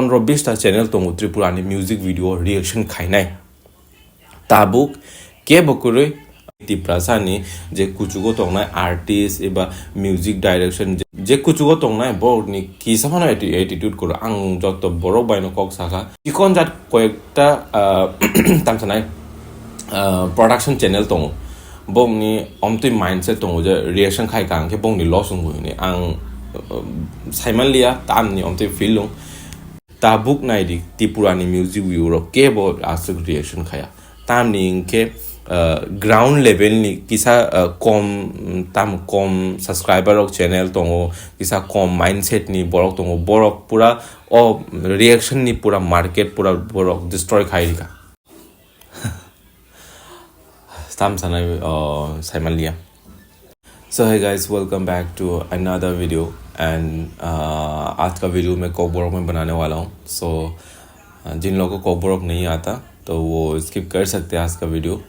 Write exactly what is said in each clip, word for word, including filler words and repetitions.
Pondro bista channel tongo Tripura ni music video reaction khainai. Tabuk kebo kwrwi Tiprasa ni je kuchugo tongnai artist eba music direction je, je kuchugo tongnai borok ni kisa phano atti-, attitude kwrwi. Ang joto borok bai no kok sakha. Chikon jat koyekta, ah, tamsanai, ah, production channel tongo. Bongni omtwi mindset tongo je reaction khai ka hwnkhe bongni loss wngwi hwnwi. Ang, ah, saimanliya tamni omtwi feel wng. Tabuk naidi Tripura ni music video rok kebo aswk reaction khaya. Tamni hwnkhe, ah, ground level ni kisa, ah, kom, tam kom subscriber rok channel tongo, kisa kom mindset ni borok tongo. Borok pura o reaction ni pura market pura borok destroy khai rika. Tam sanai, oh, saimanliya. So hey guys, welcome back to another video and, uh, आज का वीडियो मैं कोकबोरोक में बनाने वाला हूँ। So, uh, जिन लोगों को कोकबोरोक नहीं आता तो वो स्किप कर सकते हैं आज का video.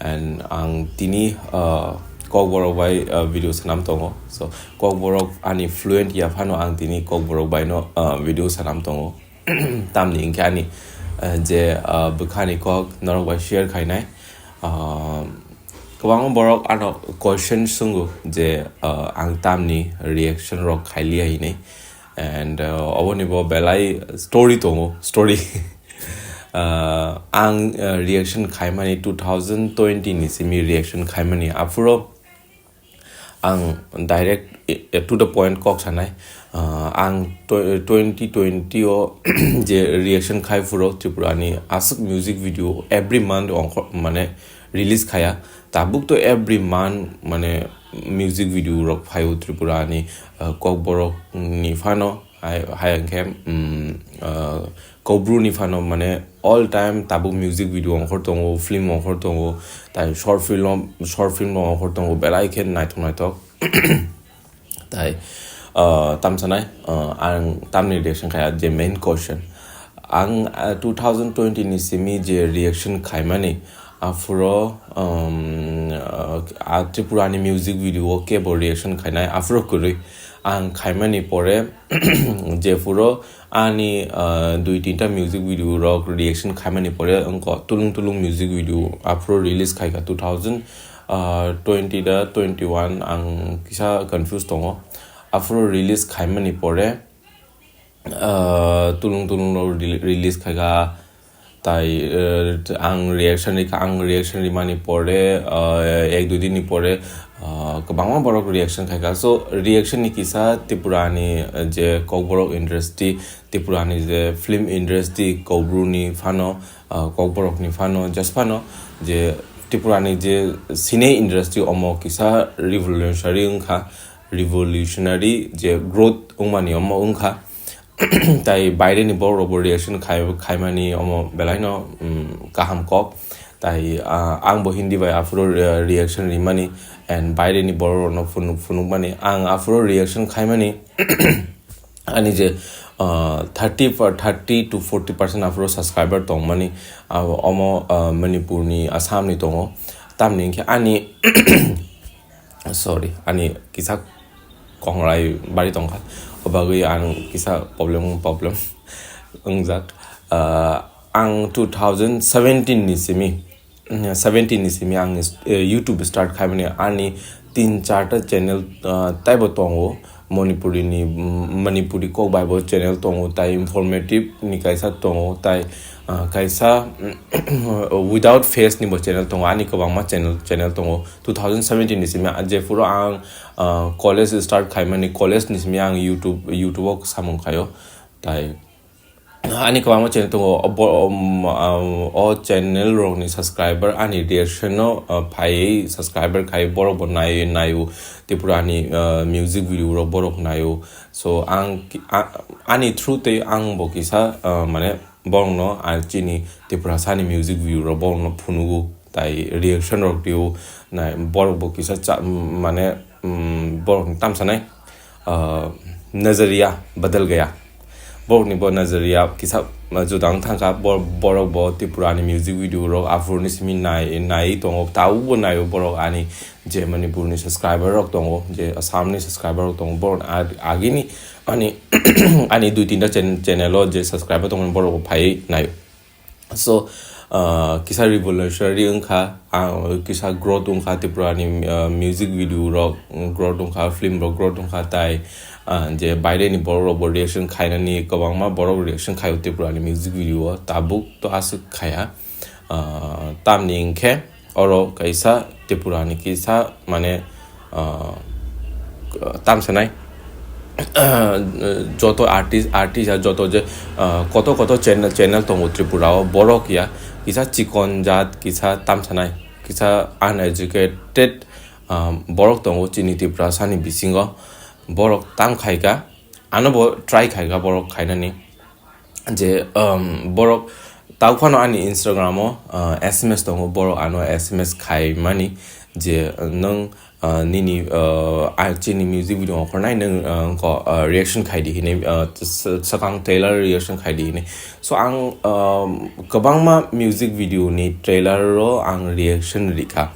And ang tini, uh, Kokborok bai, uh, video sanam tongo. So, Kokborok ani fluent ya phano ang tini Kokborok bai no, uh, video sanam tongo. Tamni hwnkhe ani, uh, je, uh, bwkhani kok norok bai share khainai. Uh, kwbangma borok ano question swngo je, uh, ang tamni reaction rok khailiya hinwi. And, uh, oboni bo belai story tongo, story. Uh, ang, uh, reaction khaimani two thousand twenty ni simi reaction khaimani. Aphuro ang direct, eh, to the point kok sanai. Ah, ang tw-, twenty twenty o je reaction khai phuro Tripura ni aswk music video every month ongkho-, mane release khaya. Tabuk to every month mane music video rok phaio Tripura ni, ah, kokborok ni phano. Hai, hai hwnkhe, mm, ah, Kokbru ni phano mane all time tabuk music video ongkhor tongo, film ongkhor tongo, tai short film, short film ongkhor tongo, belai khe naithok naithok. Tai, ah, tamsanai, ah, ang tamni reaction khaya je main question. Ang, ah, two thousand twenty ni simi je reaction khaimani, aphuro, um, ah, ah, Tripura ni music video o kebo reaction khainai, aphuro kwrwi ang khaimani pore, jephuru ani, ah, dui tinta music video rok reaction khaimani pore wngkha Tulung Tulung music video aphuru release khaikha two thousand, ah, twenty da twenty one, ang kisa confuse tongo. Aphuru release khaimani pore, ah, Tulung Tulung rok re-, release khaikha. Tai, eh, ang reaction rikha, ang reaction rimani pore, eh, ek dui din ni pore, eh, kwbangma borok reaction khaikha. So, reaction ni kisa Tripura ni, eh, je Kokborok industry, Tripura ni je film industry, Kokbru ni phano, eh, Kokborok ni phano, just phano, je Tripura ni je cine industry omo kisa revolutionary wngkha, revolutionary je growth wngmani omo wngkha. Tai baire ni borok rokbo reaction khai, khaimani omo belai no, um, kaham kok. Tai, ah, ang bo Hindi bai aphuru re-, reaction rimani and baire ni borok rokno phunuk, phunukmani. Ang aphuru reaction khaimani ani je, ah, thirty per, thirty to forty percent aphuru subscriber tongmani, ah, omo, ah, Manipur ni, Assam ni tongo. Tamni hwnkhe ani sorry, ani kisa kongrai bari tongkha, o bagwi ang kisa problem, problem wngjak. Ah, ang two thousand seventeen ni simi, seventeen ni simi ang, eh, YouTube start khaimani, ani tin charta channel, ah, taibo tongo. Manipuri ni, mm, Manipuri kok bai bo channel tongo, tai informative ni kaisa tongo, tai, ah, kaisa, without face ni bo channel tongo, ani kwbangma channel, channel tongo. Two thousand seventeen ni simi, ah, jephuru ang, ah, college start khaimani, college ni simi ang YouTube, YouTube o samung khaio, tai ani kwbangma channel tongo, o bo-, um, um, o channel rokni subscriber ani reaction no, uh, phaiwi subscriber khai borok bo nai-, naio, Tripura ni, uh, music video rok borok naio. So ang ki-, a-, ani through tei ang bo kisa, uh, mane borok no, ah, chini Tripura sani music video rok borok no phunugo, tai reaction rok dio, nai borok bo kisa cha-, mane, um, borok ni tamsa nai, ah, nazariya badal gaya. Borok ni bo nazariya kisa, ah, juda wng thangkha. Bor-, borok bo Tripura ni music video rok aphuru ni simi nai, nai tongo, tabuk bo naio borok ani je Manipur ni subscriber rok tongo, je Assam ni subscriber rok tongo, borok ni ag-, agini ani ani dui tinta chen-, channel o je subscriber tongmani borok bo phai nai. So, ah, kisa revolutionary wngkha, ah, kisa growth wngkha Tripura ni, ah, music video rok growth wngkha, film rok growth wngkha, tai, ah, je baire ni borok rok bo reaction khainani kwbangma borok reaction khaio Tripura ni music video o, tabuk to aswk khaya. Ah, tamni hinkhe oro kaisa Tripura ni kisa mane, ah, tam sanai, joto artist, artist ya joto je, ah, koto koto channel, channel tongo Tripura o, borok ya kisa chikon jat, kisa tam sanai, kisa uneducated, ah, borok tongo chini Tripura sani bisingo, borok tam khaika, ano bo try khaika borok khainani. Je, um, borok tau phano ani Instagram o, uh, S M S tongo, borok ano S M S khaimani je, uh, nwng, uh, nini, uh, a-, chini music video ongkhornai nwng, uh, ko, uh, reaction khaidi hinwi, uh, s-, swkang trailer reaction khaidi hinwi. So ang, um, kwbangma music video ni trailer o ang reaction rikha.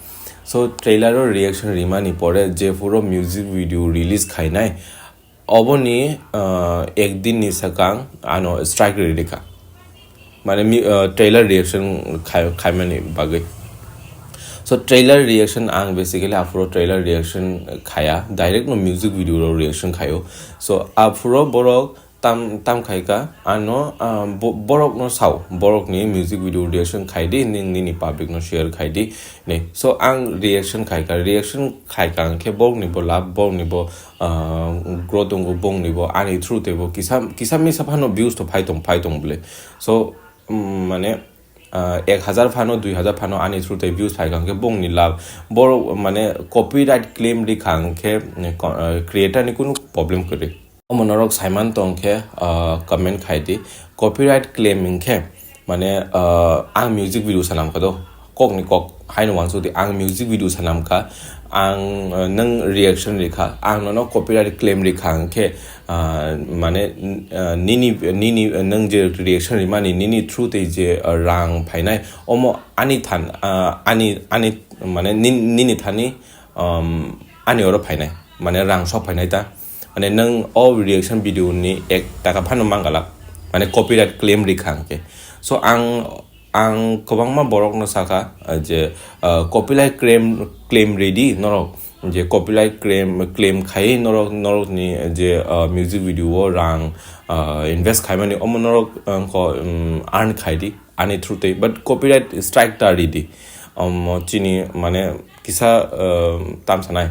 So trailer o reaction rimani pore jephuru music video release khainai, oboni, ah, ek din ni swkang ano strike rwi rikha. Mane mi-, ah, trailer reaction khai-, khaimani bagwi. So trailer reaction ang basically aphuru trailer reaction khaya, direct no music video ro reaction khayo. So aphuru borok tam, tam khaika ano, ah, bo-, borok no sao, borok ni music video reaction khaidi, ning nini public no share khaidi. Ni. So ang reaction khaika, reaction khaika hwnkhe borok ni bo love, borok ni bo, ah, growth tongo, borok ni bo ani through tei bo kisa, kisa misa phano views to phai tong, phai tong bwle. So, mm, mane, ah, ek hazar phano, dui hazar phano ani through tei views phai kha hwnkhe borok ni love, borok mane copyright claim rikha hwnkhe, mm, ko-, ah, creator ni kunu problem kwrwi. Omo norok saiman tong khe, ah, comment khai di. Copyright claim hwnkhe, mane, ah, ang music video sanam kha do. Kok ni kok haino wansuk di, ang music video sanam kha. Ang, ah, nwng reaction rikha. Ang nono copyright claim rikha hwnkhe, ah, mane, ah, nini, nini, nwng je reaction rimani, nini through tei je, ah, rang phainai, omo ani than, ah, ani, ani, mane, nin-, nini thani, um, ani oro phainai, mane rang sok phainai ta. Mane nwng o reaction video ni ek taka phano mangalak, mane copyright claim rikha hwnkhe. So ang, ang kwbangma borok no sakha, ah, je, ah, copyright claim, claim ridi norok, je copyright claim, claim khai norok, norok ni je, ah, music video o rang, ah, invest khaimani omo norok, ah, ko, um, earn khai di ani through tei, but copyright strike ta ridi. Omo chini mane kisa, ah, tam sanai.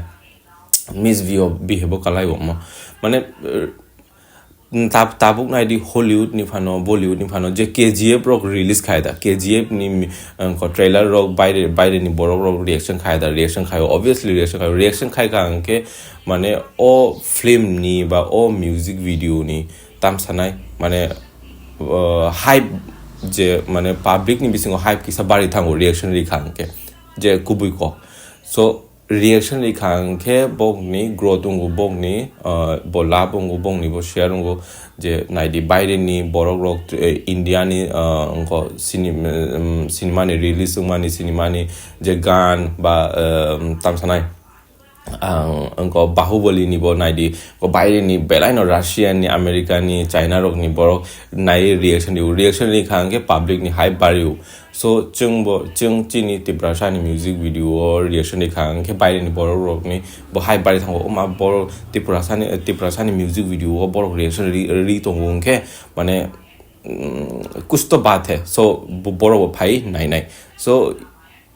Misbehave, behave o kalai omo. Mane, eh, tab-, tabuk nai di Hollywood ni phano, Bollywood ni phano je K G F rok release khai da. K G F ni mi-, eh, ko trailer rok baire, baire ni borok rok reaction khai da, reaction khai, obviously reaction khai, reaction khai ka hwnkhe mane o film ni ba o music video ni tam sanai mane, eh, hype je mane public ni bisingo hype kisa bari thango reaction ri kha hwnkhe je kubui kok. So, reaction rikha hwnkhe bokni growth wngo, bokni, ah, bo love wngo, bokni bo share wngo, je naidi baire ni borok rok, eh, India ni, ah, wngkha sini-, um, cinema ni release wngmani, cinema ni je gan ba, um, tam sanai, ang wngkha Bahubali ni bo naidi, ko baire ni belai no Russia ni, America ni, China rok ni borok nai reaction rio, reaction rikha hwnkhe public ni hype bario. So, chwng bo, chwng chini Tiprasa ni music video o reaction ri kha, hwnkhe baire ni borok rok ni bo hai bari thango, "O ma, borok Tiprasa ni, Tiprasa ni music video o borok reaction ri, ri tongo," hwnkhe, mane, mm, kuch to baat hai. So, bo-, borok bo phai nai nai. So,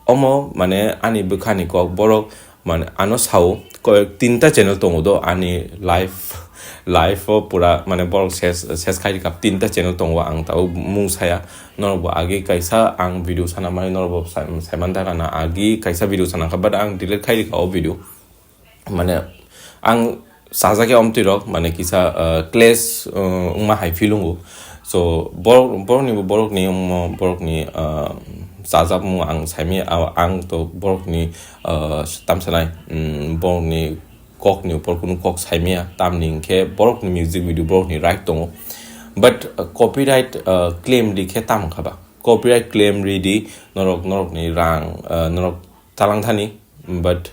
omo, mane, ani bwkha ni kok, borok mane, ano sao, ko-, tinta channel tongo do, ani live, live o pura, mane, borok ses, ses khai rikha, tinta channel tongo, ang tabuk mung saya, norok bo agi kaisa ang video sana mani, norok bo sa-, saiman daga na, agi kaisa video sana kha, but ang delete khai rikha o video, mane, ang sajak ya omtwi rok, mane, kisa, uh, clash, uh, wngma hai feel wngo. So, borok, borok ni, borok ni, omo, borok ni, uh, sajak mung ang saimi, a-, ang to borok ni, uh, tam sanai, mm, borok ni kok ni upor kunu kok saimiya, tamni hinkhe borok ni music video borok ni right tongo. But, uh, copyright, uh, claim ri khe tam kha ba? Copyright claim ri di, norok, norok ni rang, uh, norok talang thani, but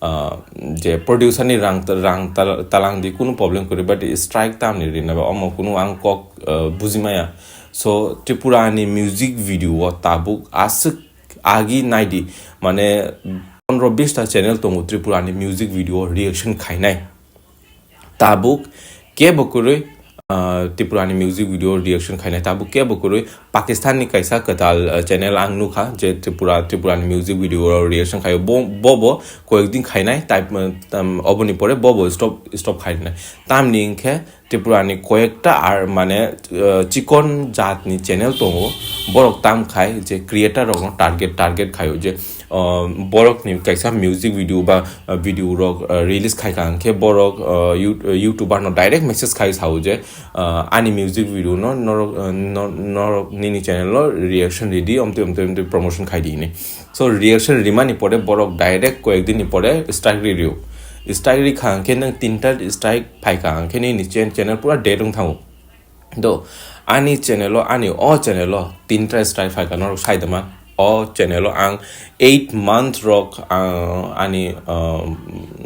ah, je producer ni rang, rang tal-, talang di kunu problem kwrwi, but strike tamni rina ba omo kunu ang kok, ah, bujimaya. So Tripura ni music video o tabuk aswk agi naidi, mane pondro bista channel tongo Tripura ni music video o reaction khainai. Tabuk kebo kwrwi, ah, Tripura ni music video reaction khainai. Tabuk kebo kwrwi Pakistan ni kaisa kwtal, ah, channel ang nukha je Tripura, Tripura ni music video reaction khaio. Bo, bobo koyekdin khainai, type, um, oboni pore bobo stop, stop khainai. Tamni hinkhe Tripura ni koyekta ar mane, ah, chikon jat ni channel tongo. Borok tam khai je creator rok no target, target khaio je, ah, borok ni kaisa music video ba, ah, video rok, ah, release khai ka hwnkhe borok, ah, You-, ah, YouTuber no direct message khai sao je, ah, ani music video no norok, ah, no-, norok nini channel o reaction ridi, omtwi, omtwi, omtwi promotion khai di hinwi. So reaction rimani pore borok direct koyek din ni pore strike ri rio. Strike ri kha hwnkhe nwng tinta strike phai ka hwnkhe nini chen-, channel pura dead wng thango. Do, ani channel o, ani o channel o tinta strike phaikha norok sai dama. O channel o ang eight month rok ang ani, um,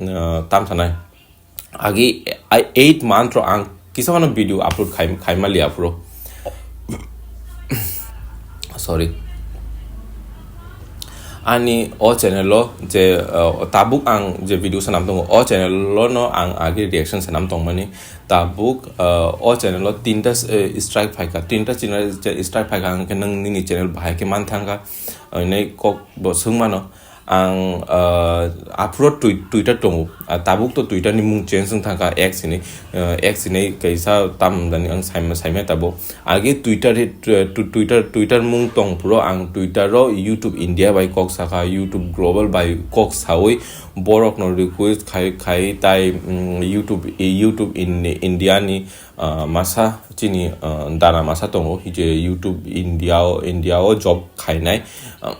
uh, tam sanai. Agi, ai, eight month rok ang kisa mano video upload khai, khai mali aphuru. Sorry. Ani o channel o je, uh, tabuk ang je video sanam tongo, o channel o no ang agi reaction sanam tongmani. Tabuk, ah, o channel o tinta, eh, strike phaikha, tinta channel je strike phaikha hwnkhe nwng nini channel bahai khe man thangkha, hinwi kok bo swngmano. Ang, ah, aphuru Twi-, Twitter tongo. Ah, tabuk to Twitter ni mung change wng thangkha, X hinwi, ah, X hinwi kaisa tam jani ang saima, saima tabo. Age Twitter hi, tw-, tw-, Twitter, Twitter mung tong phuru ang Twitter o YouTube India bai kok sakha, YouTube Global bai kok sawi borok no request khai, khai tai, mm, YouTube, YouTube in India ni, ah, masa chini, ah, dara masa tongo, je YouTube India o, India o job khainai, ah,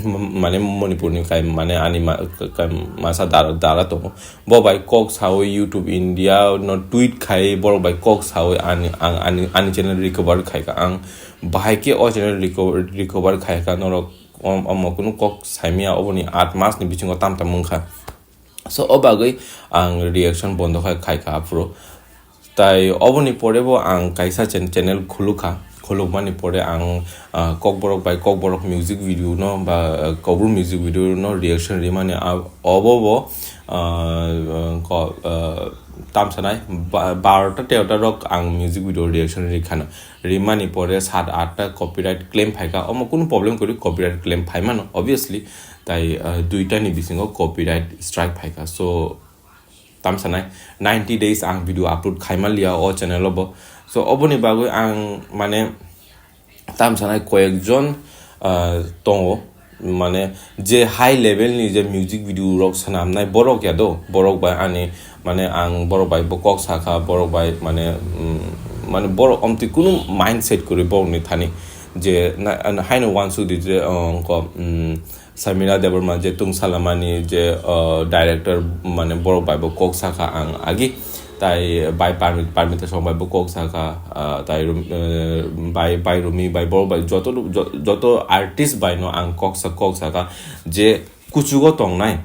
mane Manipur ni kai, mane ani ma-, ka-, ka-, masa dara, dara tongo. Bo bai kok sawi YouTube India no tweet khai, borok bai kok sawi ani, ang ani, ani channel recover khai ka. Ang bahai khe o channel reco-, recover khai ka, norok om-, omo kunu kok saimya, oboni aat mas ni bisingo tam tam wngkha. So o bagwi ang reaction bondo khai, khai ka aphuru. Tai oboni pore bo ang kaisa chen-, channel khulukha. Khulukmani pore ang, ah, Kokborok bai Kokborok music video no ba, ah, Kokborok music video no reaction rimani, ah, obo bo, ah, ko-, ah, tam sanai ba-, barota terota rok ang music video reaction rikhana. Rimani pore sat atta copyright claim phaikha. Omo kunu problem kwrwi, copyright claim phaimano, obviously. Tai, ah, duita ni bisingo copyright strike phaikha. So, tam sanai ninety days ang video upload khaima liya o channel o bo. So, oboni bagwi ang, mane, tam sanai koyek jon, ah, tongo, mane, je high level ni je music video rok sanamnai borok ya do, borok bai ani, mane, ang borok bai bo kok sakha, borok bai, mane, mm, mane, borok omtwi kunu mindset kwrwi borok ni thani je na, haino wansuk di je, ah, ko, mm, Samira Debbarma je tungsalamani je, uh, director, mane borok bai bo kok sakha ang agi, tai bai Parmi-, Parmita Song bai bo kok sakha, uh, tai Rum-, uh, bai, bai Rumi bai borok bai joto, jo-, joto artist bai no ang kok sa-, kok sakha je kuchugo tongnai.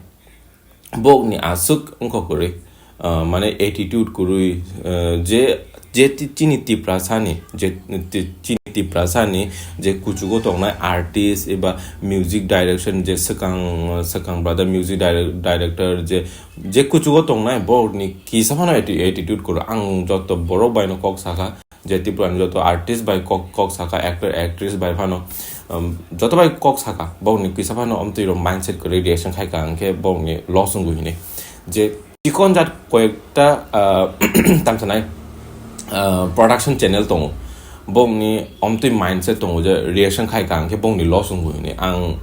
Bokni aswk wngkha kwrwi, ah, mane attitude kwrwi, ah, je, je ti-, chini Tiprasani, je ti-, chini Tiprasani je kuchugo tongnai artist eba music direction je swkang, swkang brother music dire-, director je, je kuchugo tongnai borokni kisa phano atti-, attitude kwrwi. Ang joto borok baino kok sakha, je Tripura ni joto artist bai kok, kok sakha, actor, actress bai phano, um, joto bai kok sakha, bokni kisa phano omtwi rok mindset kwrwi reaction khai ka hwnkhe bokni loss wngwi hinwi. Je chikon jat koyekta, uh, tam sanai, uh, production channel tongo, bokni omtwi mindset tongo je reaction khai ka hwnkhe bokni loss wngwi hinwi. Ang,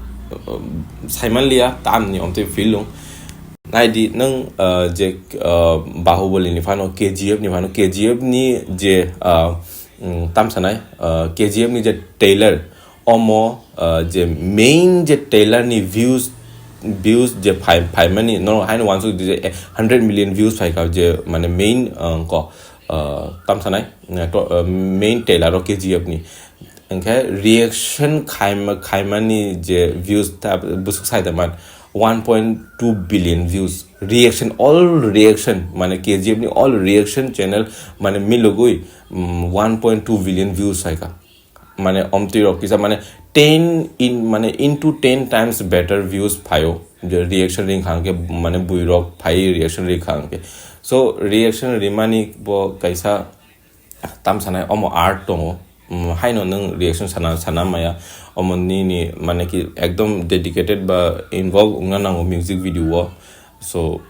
um, saimanliya tamni omtwi feel wng. Naidi nwng, uh, je, uh, Bahubali ni phano, K G F ni phano, K G F ni je, uh, mm, tam sanai, uh, K G F ni je trailer, omo, uh, je main je trailer ni views, views je phai, phaimani, no, haino wansuk di je hundred million views phaikha je, mane, main, uh, ko, uh, tam sanai, uh, to, uh, main trailer o K G F ni. Hwnkhe reaction khaima-, khaimani je views ta bwswk sai da man. one point two billion views, reaction, all reaction, mane K G F ni all reaction channel, mane milogwi, mm, one point two billion views saika. Mane omtwi rok kisa, mane ten in, mane into ten times better views phaio, je reaction ring khang khe, mane bui rok phai reaction ring khang khe. So reaction rimani bo kaisa tam sanai omo art tongo. Mm, haino nwng reaction sana, sana maya, omo nini mane ki ekdom dedicated ba involve wngna nango music video o. So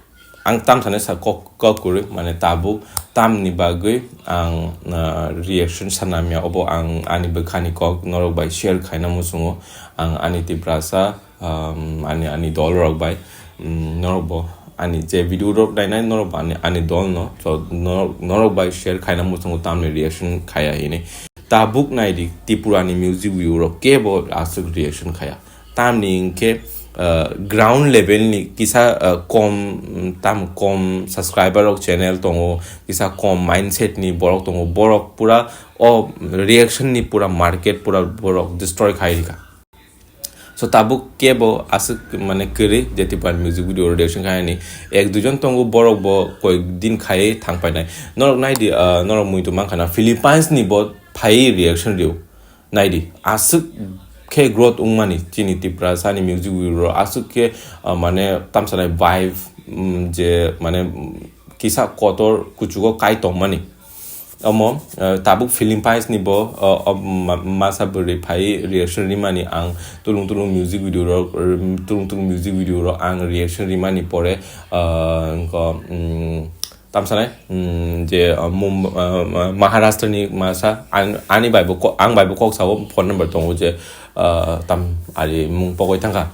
ang tam sanai sa kok, kok kwrwi, mane tabuk tamni bagwi ang, ah, reaction sana maya, obo ang ani bwkhani kok norok bai share khaina muchungo. Ang ani Tiprasa, um, ani, ani dol rok bai, um, norok bo ani je video rok nainai norok bo ani, ani dol no, so norok, norok bai share khaina muchungo tamni reaction khaya hini. Tabuk naidi Tripura ni music video rok kebo aswk reaction khaya. Tamni hinkhe, uh, ground level ni kisa, uh, kom, um, tam kom subscriber rok channel tongo, kisa kom mindset ni borok tongo, borok pura o reaction ni pura market pura borok destroy khai rika. So tabuk kebo aswk mane kwrwi je Tripura music video reaction khai ni. Ek duijon tongo borok bo koi din khai thang painai. Norok naidi, ah, norok muitu mankha na Philippines ni bo phai reaction rio. Naidi aswk khe growth wngmani chini Tiprasa ni music video ro aswk khe, ah, mane tamsanai vibe, mm, je mane, mm, kisa kotor kuchugo kai tongmani. Omo, eh, tabuk Philippines ni bo, eh, ob-, ma-, masa bwrwi phai reaction rimani ang tulung tulung music video rok, er, tulung tulung music video rok ang reaction rimani pore, eh, wngkha, mm, tamsanai, mm, je, eh, Mumb-, eh, Maharashtra ni masa, ang, ani bai bo ko-, ang bai bo kok sao phone number tongo je, eh, tam ari mung pogoi thangkha.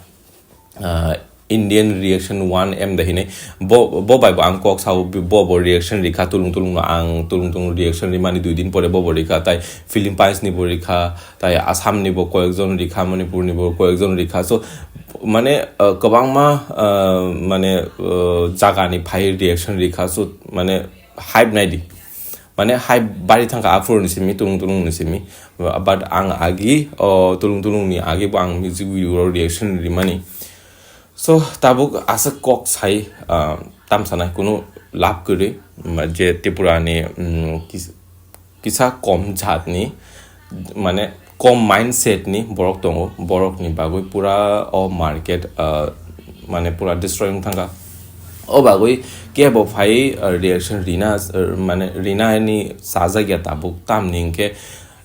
Ah, Indian reaction one M da hinwi. Bo, bo bai bo ang kok sao, bo, bo reaction rikha tulung tulung no, ang tulung tulung reaction rimani dui din pore bo bo rikha, tai Philippines ni bo rikha, tai Assam ni bo koyekjon rikha, Manipur ni bo koyekjon rikha. So, mane, ah, kwbangma, ah, mane, ah, jaga ni phai reaction rikha. So, mane, hype naidi. Mane hype bari thangkha aphuru ni simi, tulung tulung ni simi. But ang agi, o tulung tulung ni agi bo ang music video ro reaction rimani. So, tabuk aswk kok sai, ah, tam sanai kunu lab kwrwi, ma, je Tripura ni, mm, kis-, kisa kom jat ni, mane kom mindset ni borok tongo, borok ni bagwi pura o market, ah, mane pura destroy wng thangkha. O bagwi kebo phai, ah, reaction rina, ah, mane rina ni sajak ya tabuk, tamni hinkhe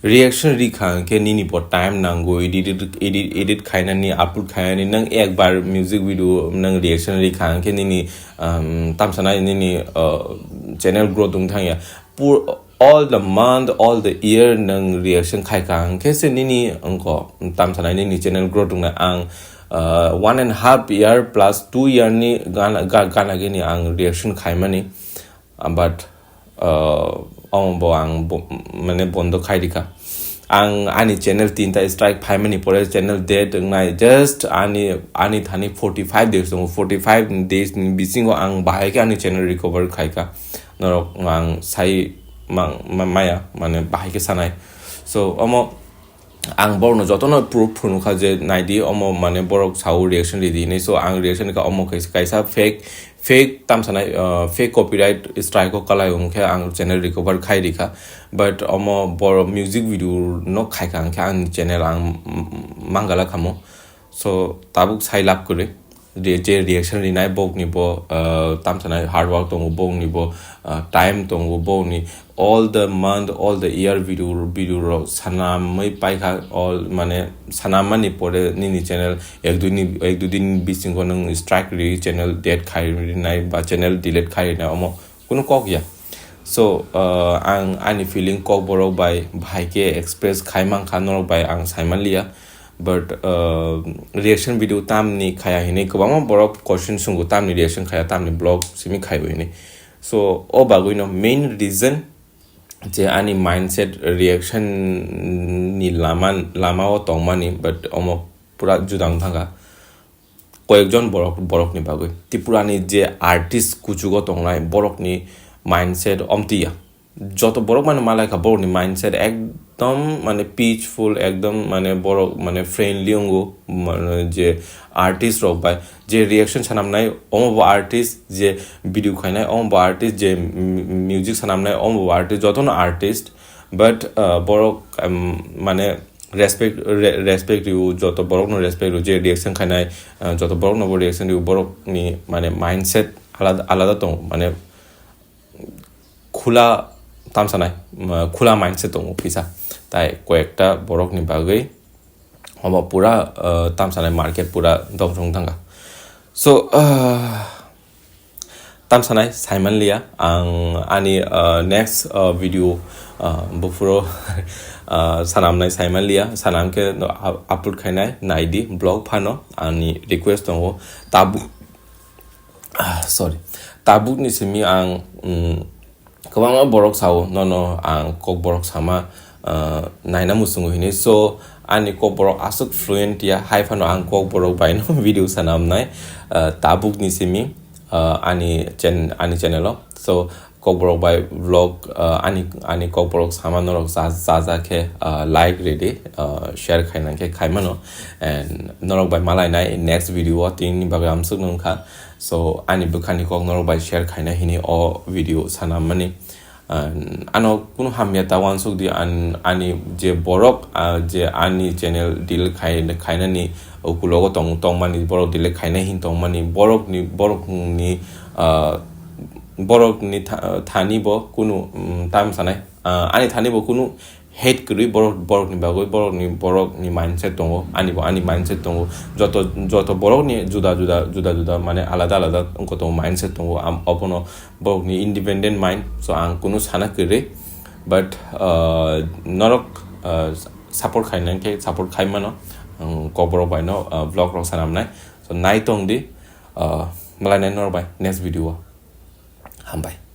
reaction rikha hinkhe nini bo time nango, edit, edit, edit khainani, upload khainani, nang ekbar music video nang reaction rikha hinkhe nini, um, tamsanai nini, ah, channel growth wng thangya. Pur-, all the month, all the year nwng reaction khai kha, hwnkhe se nini wngkho, tamsanai nini channel growth wngnai. Ang, uh, one and half year plus two year ni gana, ga-, gana gini ang reaction khaimani, uh, but, uh, omo bo ang bo-, mane bondo khai rikha. Ang ani channel tinta strike phaimani pore channel dead wngnai, just ani, ani thani forty five days tongo, forty five days ni bisingo ang bahai khe ani channel recover khaikha. Norok ang sai mang-, ma-, maya, mane bahai khe sanai. So, omo ang borokno jotono proof phunukha je naidi, omo mane borok sao reaction ridi hinwi. So, ang reaction kha omo kaisa, kaisa fake, fake tamsanai, uh, fake copyright strike o kalai, hwnkhe ang channel recover khai rikha. But omo borok music video no khaikha, hwnkhe ang channel ang, mm, mangala khamo. So, tabuk sai lab kwrwi. Re-, je reaction rinai bokni bo, uh, tamsanai hard work tongo, bokni bo, uh, time tongo, bokni all the month, all the year video, video rok sanamwi paikha, all mane sanamani pore nini channel ek dui ni, ek dui din bisingo nwng strike ri channel dead khai rinai ba channel delete khai rinai omo. Kunu kok ya. So, uh, ang ani feeling kok borok bai bahai khe express khai mankha, norok bai ang sai manliya. But, uh, reaction video tamni khaya hinwi kwbangma borok question sungo, tamni reaction khaya, tamni vlog simi khaio hinwi. So, o bagwino main reason je ani mindset reaction ni lama, lama o tongmani, but omo pura juda wng thangkha. Koyekjon borok, borokni bagwi. Tripurani je artist kuchugo tongnai, borokni mindset omtiya. Joto borok mano malaikha, borokni mindset ek-, ekdom mane peaceful, ekdom mane borok mane friendly wngo, mane je artist rok bai je reaction sanamnai omo bo artist, je video khainai omo bo artist, je m-, music sanamnai omo bo artist, jotono artist, but, uh, borok, um, mane respect, re-, respect rw, joto borokno respect rw, je reaction khainai, uh, joto borokno bo reaction rw, borokni mane mindset alada, alada tongo, mane khula tamsanai, ma, khula mindset tongo kisa. Tai koyekta borokni bagwi omo pura, uh, tamsanai market pura dongchong thangkha. So, uh, tamsanai saimanliya ang ani, uh, next, uh, video, uh, buphuro, uh, sanamnai saimanliya, sanamkhe no up-, upload khainai naidi vlog phano ani request tongo. Tabuk, ah, sorry, tabukni simi ang, mm, kwbangma borok sao, nono ang kokborok sama, ah, naina muchungo hinwi. So, ani kokborok aswk fluent ya, hai phano ang kokborok baino video sanamnai, ah, tabukni simi, ah, ani chen-, ani channel o. So, kokborok bai vlog, ah, ani, ani kokborok sama norok ja, ja, ja khe, ah, like ridi, ah, share khaina khe khaimano. And norok bai malainai next video o, tini bagwi amswk nung kha. So, ani bwkhani kok norok bai share khaina hini o video sanamani. An-, ano kunu hamya ta uansuk di, an-, ani je borok, ah, je ani channel delete khai-, khainani ukulogo tong-, tongmani, borok delete khaina hin tongmani, borokni, borokni, ah, borokni tha-, thani bo kunu, mm, tam sanai, ah, ani thani bo kunu hate kwrwi borok, borokni bagwi, borokni, borokni mindset tongo, ani bo ani mindset tongo. Joto, joto borokni juda juda, juda juda, mane alada alada wngkha tongo, mindset tongo. Am-, obono borokni independent mind, so ang kunu sana kwrwi. But, uh, norok, uh, support khaina khe support khai mano, ang kokborok bai no, uh, vlog rok sanamnai. So nai tong di, uh, malai nai norok bai next video o. Hambai.